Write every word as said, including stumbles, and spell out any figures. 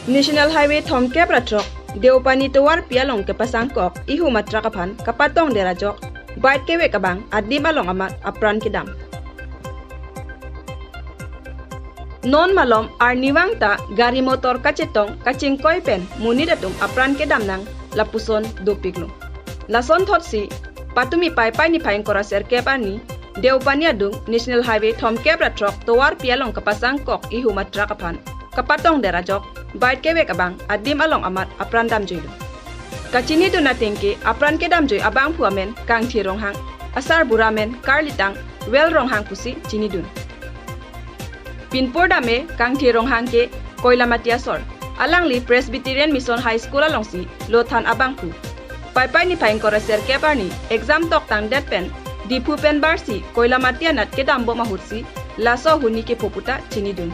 National Highway thomkep ra throk Deopani tovarpi along kepasang kok ihum atruck aphan kapatong det ajok bike kevek abang adim along amat apran kedam. Non malom arnivang ta gari motor kachetong kachingkoi pen monit atum apran kedam nang lapuson dopiklo. Lason thotsi patumi Paipai niphai ingkoi ra serkep arni Deopani adung National Highway thomkep ra throk tovarpi along kepasang kok ihum atruck aphan kapatong det ajok bike kevek abang adim along amat apran damjuilo. Kachinidun atengke apran kedamjui abangphu amen Kangthir Ronghang, asarbura amen Karlitang Well Ronghang pusi chinidun. Pinpur dame Kangthir Ronghang ke Koilamati asor. Alangli Presbyterian Mission High School alongsi lothan abangphu. Paipai niphai ingkoi ra serkep arni exam toktang det pen Diphu pen barsi Koilamati anat kedambom ahutsi laso ahuni kepho puta chinidun.